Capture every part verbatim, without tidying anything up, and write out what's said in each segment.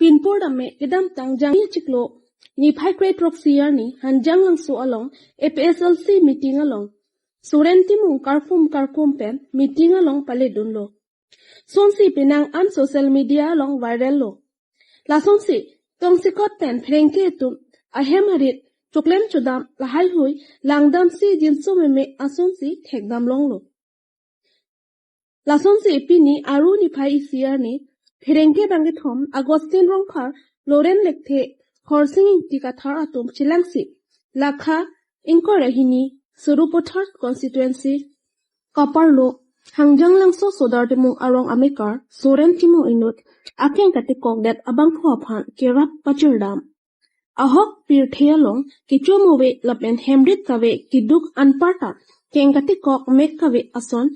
pinpur dame kedamtang Jangmi achiklo niphai kre-throksi arni Hanjanglangso along A P H L C meeting along Soren Timung karkum karkum pen meeting along paledunlo. Sonsi penang an social media along viral lo. Lasonsi tongsekot pen pherangke atum ahem arit choklem chodam lahai hui langdamsi jinso meme asonsi thekdam longlo. Lasonsi pini Aru niphai isi arni pherangke bangkethom Augustine Rongphar, Loren Lekthe, Khorsing Ingti Kathar atum chelangsi Lakha ingkoi ra hini Sarupathar constituency kaparlo Hanjanglangso Sodar Timung arong amekar Soren Timung inut akeng katekokdet abangphu aphan kerap pachirdam. Ahok pirthe along kecho move lapen hemrit kave keduk anparta keng katekok mek kave ason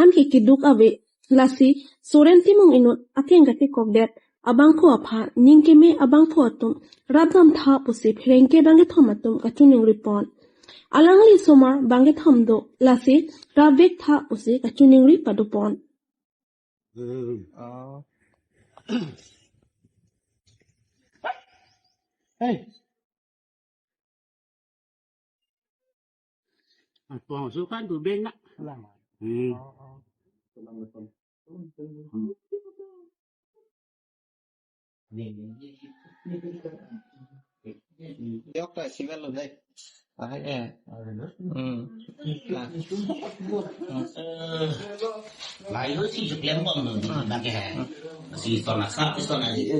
anke keduk ave. Lasi Soren Timung inut akeng katekokdet abangphu aphan ning keme abangphu atum rapdamtha pusi pherangke bangkethom atum kachiningri pon. Alangli asomar bangkethom do, lasi rapvektha pusi kachiningri padopon. Hmm. Oh. Hey. Ang pangasukan tubig na. Lang. Hmm. Oh, oh. Hmm. Yok ta simen lo dai. Ah, eh. Hmm. Nah. Layo si jeplem bom no di bangke hai. Si sona sap si sona di.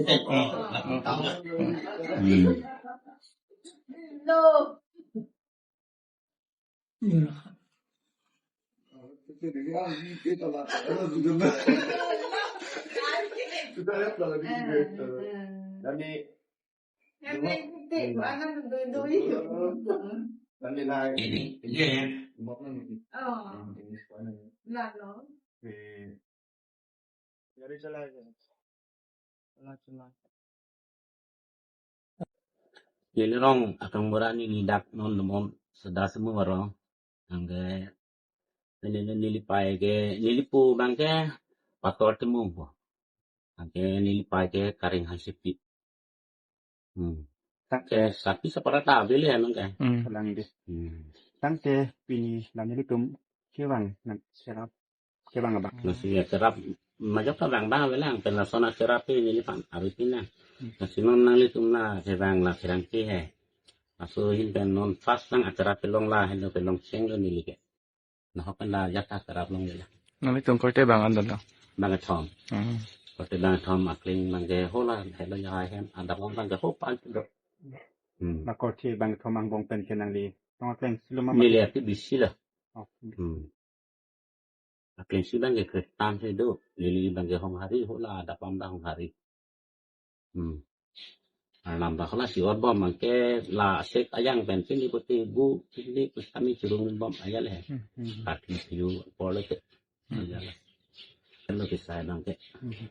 Hmm. Ini, iya, ya. Jadi salah aja. Salah, salah. Neli rong akang murani ni dak non lemon sedas semua rong. Angke neli neli pai ke neli pu bangke Pastor Timung po. Angke neli pai ke Karing Hasepi. Hmm. Tangke sapi separata beli emang ke. Hmm. Kalang di. Hmm. Tangke pini la nelitum kevang nang serap kevang abang. Nasi ya kerap majok kevang bang avelang pen lason akerap ini ni pan arut ini. Hmm. Nasi non nanglitum la kevang la kerang ke hai. Aso hin pen non pas nang akerap pelong la hin pelong cheng lo neli ke. Nahok pen la jata kerap long la. Nanglitum korte bang an dolo. Bangkethom. Hmm. Korte bangkethom akling bangke hola helo ya hem adap long bangke ho pan do. Hmm. Na korte bangkethom angbong pen ke nangli tong akling silo ma. Neli api bisi la. Oh. Hmm. Akling si bangke kertan si do. Neli bangke hong hari hola adap long bang hong hari. Hmm. Arnam ta hola si ot bom bangke la sek ayang pen pini pute bu pini pus kami churung bom ayal he. Hmm, hmm. Kaki piu pole ke. Hmm. Ayal. Kan lo kisah bangke. Hmm.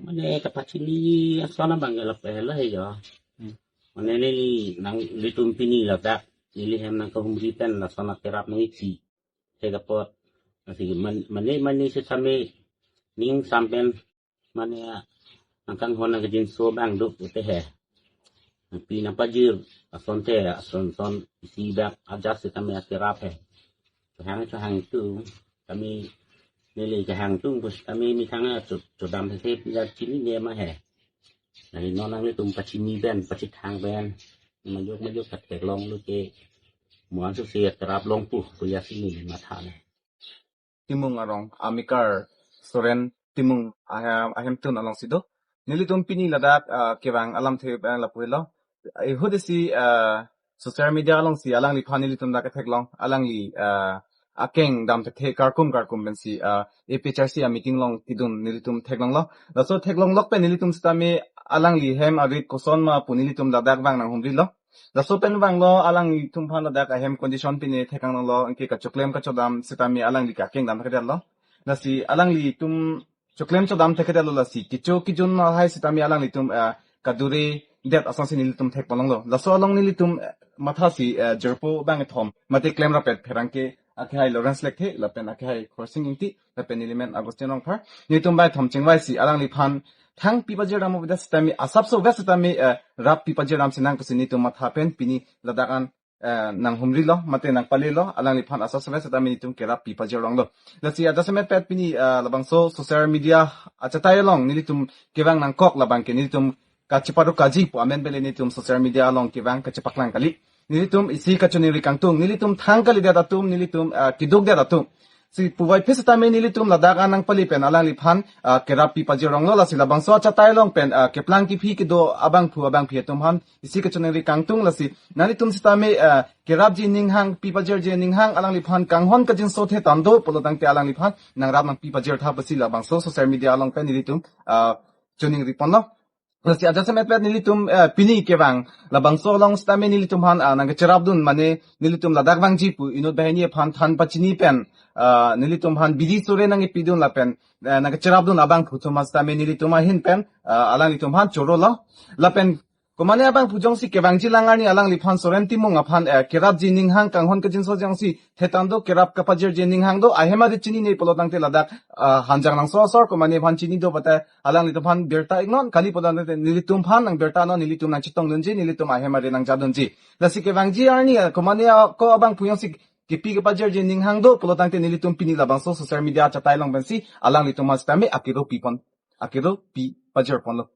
Mane kapachini asona bangke la pehla he jo. Hmm. Mane neli nanglitum pini ladak neli hem nangkahumri pen lason akerap nang isi. He kapot. Asi man-, mane mane sesame ning sampen mane angkang hona kejinso bang duk ute he. Pi nangpajir asonte ason son isi dak aja sesame akerap he. Kehang kehang itu kami neli kehang tung bus kami methang a chu-, chodam he ya chinine ma he. Neli non nanglitum pachini pen pachithang pen majok majok katheklong lo ke muan su si akerap long pu pu ya si neli matha le. Timung arong amekar Soren Timung ahem, ahemtun alongsi do. Nelitum pini ladak, ah, kevang alamthe pen lapu helo. Ihut isi, ah, social media alongsi alangliphan nelitum dak ketheklong. Alangli, ah, akeng dam thethe karkum karkum pensi, ah, A P H R C a meeting along kedun nelitum theklonglo. Laso theklonglok pen nelitum sitame alangli hem arit koson ma pu nelitum ladak vang nanghumrilo. Laso pen vanglo alanglitum aphan ladak ahem condition pine thekang lo, anke kachoklem kachodam sitame alangli akeng dam thekthetlo. Lasi alanglitum choklem chodam thekthetlo lasi kecho kejun lahai sitame alanglitum, eh, kadure det asonsi nelitum thekponlonglo. Laso along nelitum, eh, mathasi, eh, jirpo bangkethom mate klemrappet pherangke akhai Lawrence Lekthe lapen akhai Khorsing Ingti lapen nelimen Augustine Rongphar. Nelitum bangkethom chingvaisi alangliphan thang pi pajir dam avedet sitame asapso vet sitame, eh, rap pi pajir dam sinang pusi nelitum matha pen pini ladak an, eh, nanghumrilo, mate nangpalelo, alangliphan asapso vet sitame nelitum kerap pi pajir longlo. Lasi ajasemet pet pini, eh, labangso social media achatai along nelitum kevang nangkok labang ke nelitum kacheparu kaji pu amen bele nelitum social media along kevang kachepaklang kali. Nelitum isi kachiningri kangtung, nelitum thang kalidet atum, nelitum, ah, keduk det atum. Si puvoiphit sitame nelitum ladak an nangpali pen alangliphan, ah, kerap pi pajir longlo, lasi labangso achatai along pen, ah, keplang kephi kedo abangphu abangphi atum aphan isi kachiningri kangtung, lasi nanglitum sitame, ah, kerapji ninghang pi pajirji ninghang alangliphan kanghon kajinso the tando pulo tangte alangliphan nangrap nangpi pajir tha pusi labangso social media along pen nelitum, ah, chiningri ponlo. Lasi ajasemet pet nelitum, eh, pini kevang labangso along sitame nelitum aphan, ah, nangkacherapdun mane nelitum ladak vangji pu inut banghini aphan than pachini pen, ah, nelitum aphan bidi sore nangkepidun lapen, eh, nangkacherapdun abangphu atum aphan sitame nelitum ahin pen, ah, alanglitum aphan chorolo. Lapen komane abangphu jongsi kevangji lang arni alangliphan Soren Timung aphan, eh, kerapji ninghang kanghon kajinso jongsi the tando kerap kapajirji ninghang do ahem ari chinine pulo tangte ladak, ah, Hanjanglangso asor komane aphan chini do pate alanglitum aphan birta iknon kali pulo tangte nelitum aphan nangbirta non, nelitum nangchetongdunji, nelitum ahem ari nangjadunji. Lasi kevangji arni, ah, komane ako abangphu jongsi kepi kepajirji ninghang do pulo tangte nelitum pini labangso social media achatai along pensi alanglitum aphan sitame akero pi pon, akero pi pajir ponlo.